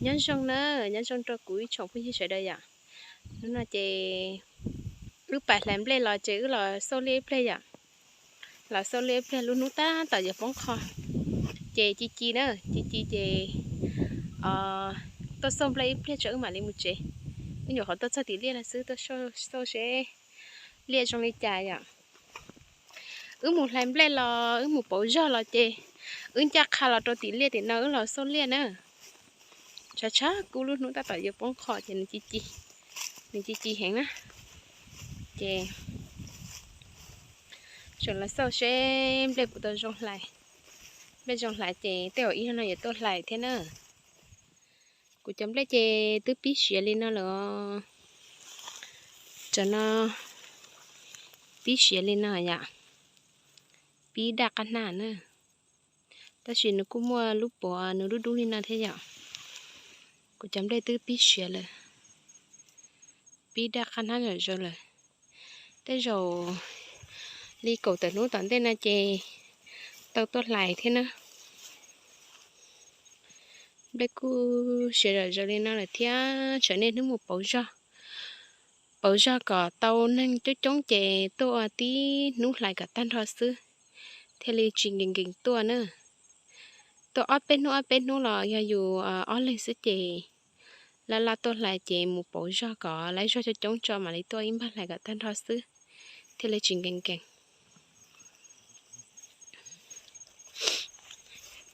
Nyob zoo na, nyob zoo rau kuv ib tsoom phooj ywg sawv daws yom. Hnub no ces wb pais hlais nplej los ces wb los xauj liaj ib pliag yom. Los xauj liaj ib pliag lub hnub tab tom yuav poob qho. Ces ci ci na, ci ci ces tuaj xauj nplej ib pliag tso wb mam li mus tsev. Wb nyuam qhuav tuaj txog tim liaj no xwb, tuaj xauj seb liaj zoo li cas yom. Wb mus hlais nplej los wb mus pauv zog los ces wb ncaj qha los rau tim liaj tim no wb los xauj liaj na. Tshav tshav kub lub hnub tab tom yuav poob qho ces nws ci ci, nws ci ci heev na. Ces tseem los xauj seb nplej puas tau zoo hlais. Nplej zoo hlais ces tej zaum ib hnub no yuav tuaj hlais thiab na. Kuv cov nplej ces twb pib siav li no lawm. Cov no pib siav li no yom, pib daj qab hnab na. Tab sis nws kuj muaj lub puav nws dub dub li no thiab yom. Kuv cov nplej twb pib siav lawm, pib daj qab hnab zom zaws lawm. Tej zaum li kaum tawm hnub tom ntej no ces tau tuaj hlais thiab na. Nplej kuj siav zom zaws li no lawm thiab, tsam niaj hnub mus pauv zog, pauv zog kom tau neeg coob coob ces tuaj ua tib hnub hlais kom tag nrho xwb, thiaj li tsis nkees nkees tuaj na. Tuaj ob peb hnub ob peb hnub los yog yus ob leeg xwb ces laj laj tuaj hlais ces mus pauv zog kom laib zog coob coob tso mam li tuaj ib npag hlais kom tag nrho xwb, thiaj li tsis nkees nkees.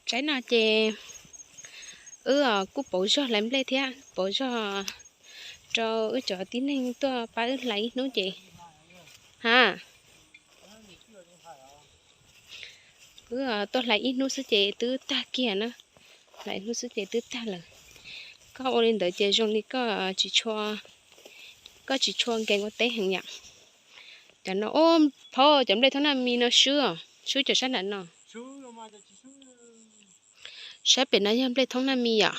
Tsaib no ces wb kuj pauv zog hlais nplej thiab, pauv zog rau wb cov tib neeg tuaj pab wb hlais ib hnub ces, ha, wb tuaj hlais ib hnub xwb ces twb tag kiag na. Hlais ib hnub xwb ces twb tag lawm. Koj ua li ntawd ces zoo li koj tsis tshua, koj tsis tshua nkees ua teb heev yom. Cov no, phauj, cov nplej thoob naj mi no swb, swb cov sab nram no. Sab pem no yog nplej thoob naj mi yom.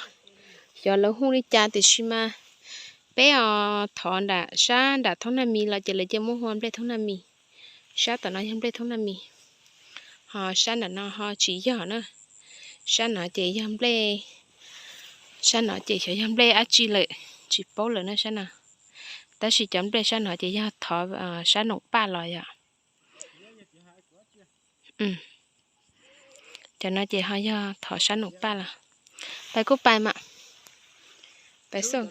Xyov lawv hu li cas tiam sis mas peb os thov nram sab nram thoob naj mi los ces lawv cia muab hu ua nplej thoob naj mi. Sab tom no yog nplej thoob naj mi, ho sab nram no ho tsis yog na. Sab no ces yog nplej, sab no ces xyov yog nplej dab tsi lawm, tsis paub lawm na sab no. Tab sis cov nplej sab no ces yog thov sab noom paj los yom. Cov no ces ho yog thov sab noom paj los. Pais kuj pais mas, pais xauj.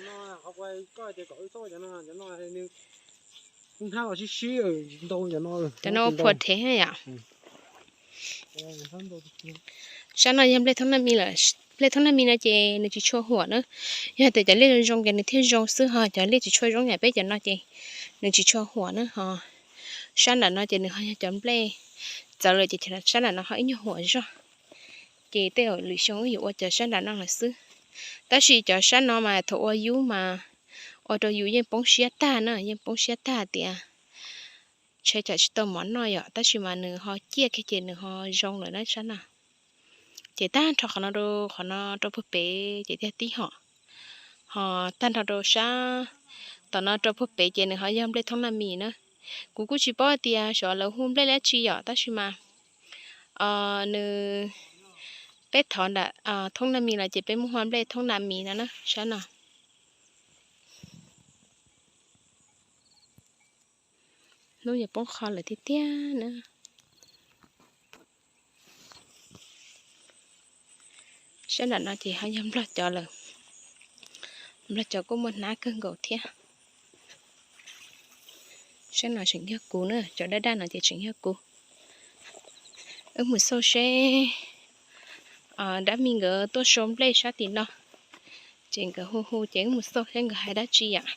Cov no ua phuam thev yom. Sab no yog nplej thoob naj mi lawm. Nplej thoob naj mi no ces nws tsis tshua huam na. Yog tias cov liaj zoo zoo ces nws thiaj zoo xwb, ho cov liaj tsis tshua zoo yam peb cov no ces nws tsis tshua huam na. Ho sab nram no ces nws ho yog cov nplej txawv lawm ces sab nram no ho ib nyuag huam zog. Ces tej zaum lwm xyoo wb yuav ua cov sab nram no lawm xwb. Tab sis cov sab no mas thaum ua yub mas ua rau yus yeej poob siab tag na, yeej poob siab tag tias ntshe tsam tsis tau mov noj yom, tab sis mas nws ho ciaj kiag ces nws ho zoo lawm na sab no. Ces tag nrho qhov no rau, qhov no rau puag pem ces thiaj tib hom. Ho tag nrho rau sab tom no rau puag pem ces nws ho yog nplej thoob naj mi na. Kuv kuj tsis paub tias xyov lawv hu nplej dab tsi yom, tab sis mas nws, peb thov nram thoob naj mi los ces peb muab hu ua nplej thoob naj mi no na sab no. Hnub yuav poob qho lawm tiag tiag na. Sab nram no ces ho yog nplog cov lawm. Nplog cov kuj muaj hnab kawg nkaus thiab. Sab no tseem yog kuv na, cov daj daj no ces tseem yog kuv. Wb mus xauj seb dab mi nkawd tuaj sau nplej sab tim no. Ces nkawd hu hu ces wb mus xauj seb nkawd hais dab tsi yom.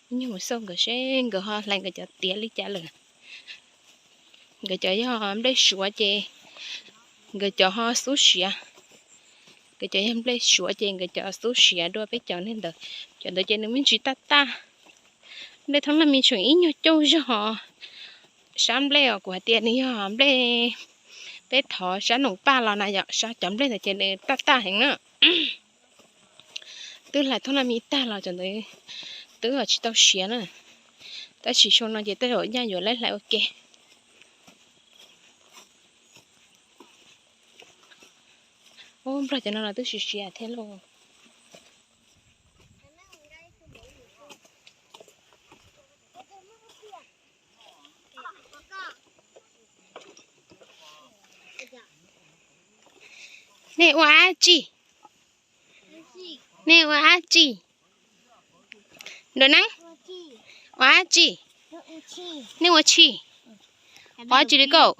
Wb nyuag mus xauj nkawd seb nkawd ho hlais nkawd cov tiav li cas lawm. Nkawd cov yog nplej suav ces nkawd cov ho xub siav. Nkawd cov yog nplej suav ces nkawd cov xub siav dua peb cov niag ntawd. Cov ntawd ces nws me ntsis taj taj. Nplej thoob naj mi tseem ib nyuag cauj zog. Sab nplej os, kuv hais tias nws yog nplej peb thov sab noom paj los na yom, sab cov nplej ntawd ces nws taj taj heev na. Twb hlais thoob naj mi tag los cov ntawd twb tsis tau siav na. Tab sis xyoo no ces tej zaum nyaj yuav laib hlais ua ke. Ub, nplog cov no los twb siav siav thiab lauj. Nej ua dab tsi? Nej ua dab tsi? Nrov neeb, ua dab tsi? Nej ua tsi? Ua dab tsi li koj?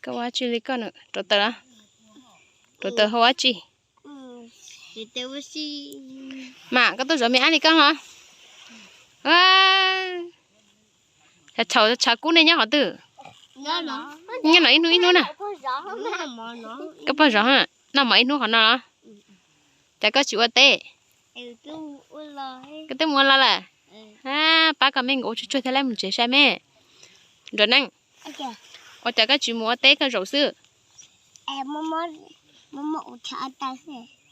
Koj ua dab tsi li koj? Rauv taws, rauv taws hau dab tsi? Mas koj tuaj zov me ab li koj ho? Tshav kub nej nyob qhov twg? Nyob no ib hnub ib hnub na. Koj pog zov, noj mov ib hnub qhov no los? Cas koj tsis ua teb? Koj twb mus ua los lawm. Pab koj me nkaus ua tsuag tsuag thiab lawm mus tsev saib me. Nrov neeb, ua cas koj tsis mus ua teb koj zaum xwb?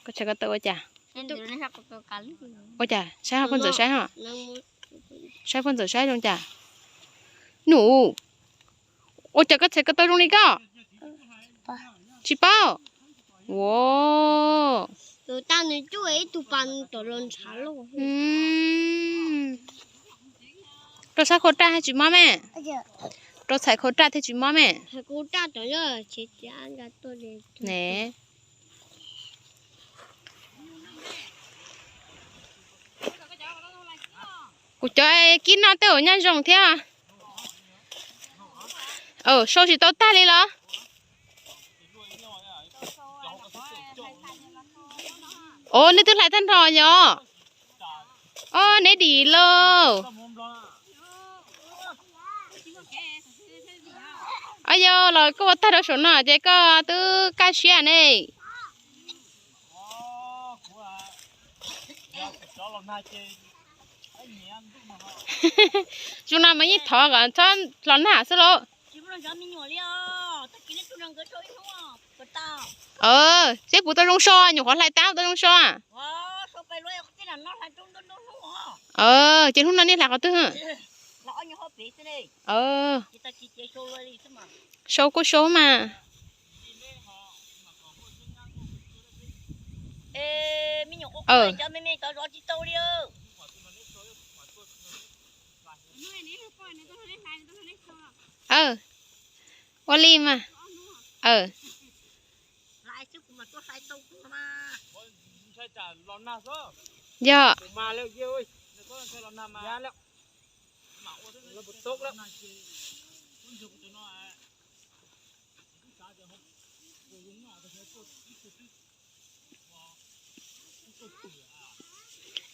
Koj tshav ko taw ua cas? Ua cas saib ho, poj ntxawm saib ho. Saib poj ntxawm saib zoo cas? Nus, ua cas koj txhais ko taw zoo li koj? Tsis paub. Ua, rau sab khau raj thiaj tsis mob me. Rau txhais khau raj thiaj tsis mob me. Ne, kuv cov kib noj tej uas nyab zoo thiab. Sau tsis tau tag li los? Os, nej twb hlais tag nrho yog? Os, neb dim lauj. Os, yog los koj ua tag rau saum no ces koj twb kaj siab ne. Zoo no mas yeej thov kom txhob los nag xwb lauj. Twb puv tau zoo so, nyuam qhuav hlais tab tau zoo so. Ces hnub no nej hlais qhov twg? Sau kuj sau mas. Ua li mas. Yog.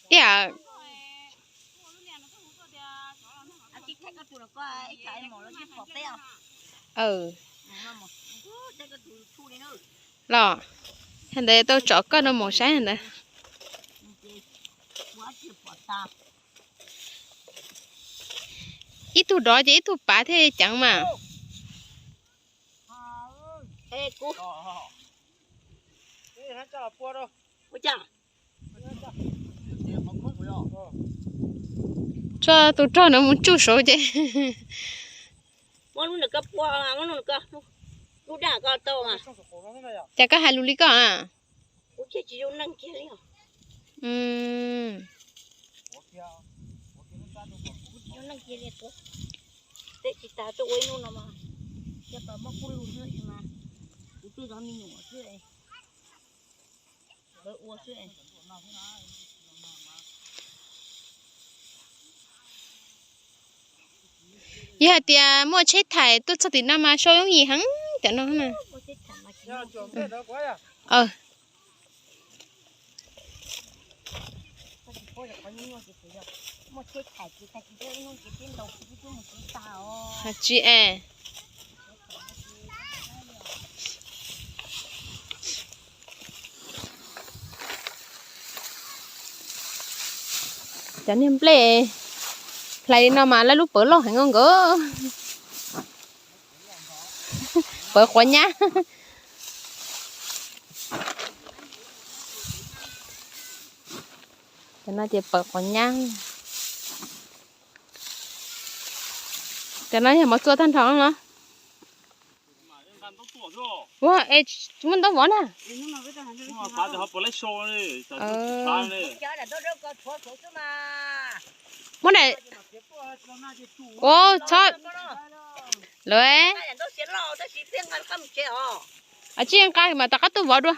Ib yam, los ntawd tau tsom koj no mus saib ntawd. Ib tug dov ces ib tug pav thiaj ceev mas. Tso tus rog no mus tsuj saud ces. Cas koj hais lus li koj a? Yog hais tias muaj tsheb thais tuaj txog tim no mas sau yooj yim heev cov no na. Tsis es. Cov niag nplej hlais li no mas lawv lub pawv loj heev nkauj. Pawv quav nyab. Cov no ces pawv quav nyab. Cov no yog mov txua tag nrho no. Ua es muaj ntau vov na. Muaj daim, ua txhob lawm. Tsis nqa mas rov qab tuaj vov dua.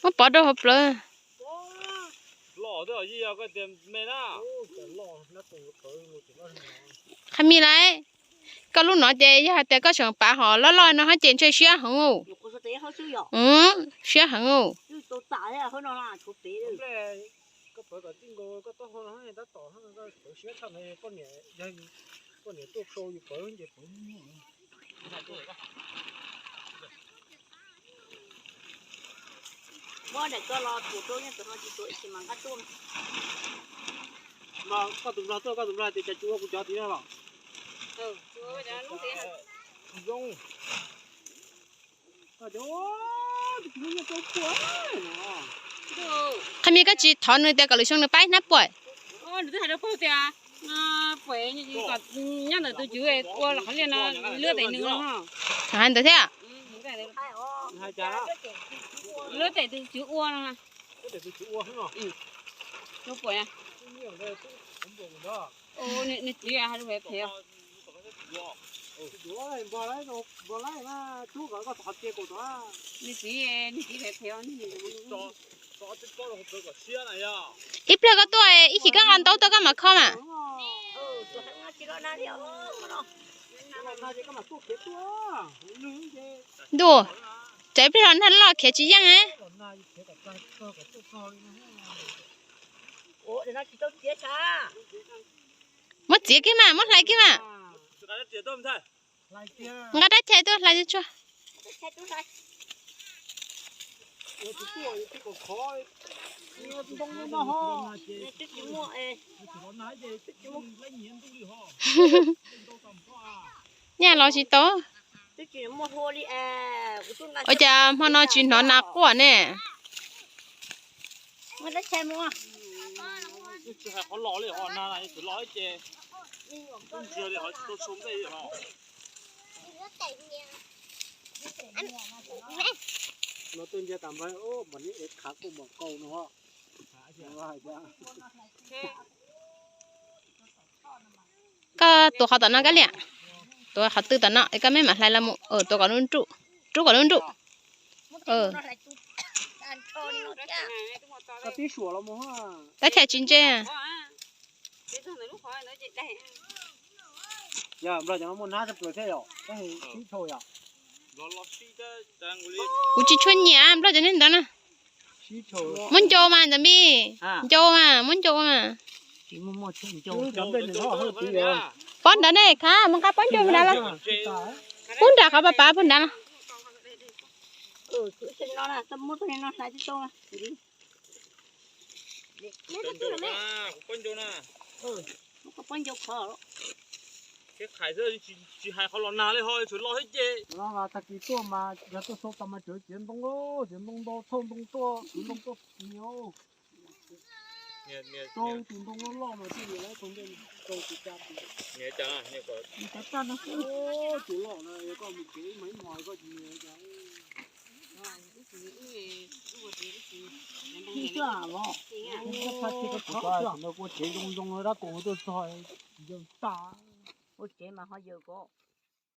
Muab pov rau hauv plawv. Qhov me lawm, koj lub no ces yog hais tias koj tseem pav hom loj loj no hab ces ntshe siab heev. Siab heev. Koj tus nplog tuaj, koj tus nplog tias cas tsis ua kuv cov tid los? Qhov me koj tsis thov nws tias kom lwm xyoo nws pab ib hnab puam? Nws twb hais rau pog tias, nyob ntawm tus cwv ua qhov liaj no, luag tes nws no. Hais ntawd thiab. Luag tes tus cwv ua no. Puam. Nws txiv hais phem. Nws txiv, nws txiv phem phem. Ib pliag koj tuaj, ib chim koj nqa ntaub tuaj koj mam kho mas. Ntuj, tsam ib pliag los nag loj khiav tsis yeej. Muab txiav kiag mas, muab hlais kiag mas. Nqa rab chais tuaj hlais tsuag tsuag. Nyaj los tsis tau. Ua cas hmo no tsis hnov nas quaj ne? Koj tuav qhov tom no kab liam, tuav qhov twg tom no es koj mej mam hlais los mus, tuav kom lub nruj, rub kom lub nruj. Tab chais tsis ntse. Kuv tsis tshua nyiam nplog cov niag ntawd na. Muab ncau mas ntawd me, ncau mas, muab ncau mas. Pob ntawd ne, khav mus nqa pob ncau nrad los. Pub nram qhov pav pav pub nrad los. Tsis hais qhov los nag li ho, tsuas los thiab ces. Tag kis tuaj mas yog tuaj sau tas mas tseem ciav ntoo, ciav ntoo ntau, thauj ntoo tuaj, ntoo tuaj nias. Rau tus ntoo loj loj mas thiaj li lawv tau ntej rau tus ca tus. Nias cas, nias kom tas tag no xwb. Tus loj no yog koj mus tsev ib hmos ib hmos koj tsis nias cas. Ib xwb los, ib xwb no kua tsev zoo zoo dab kaus tuaj txog, yawg tas. Kua tsev mas ho yawg ko.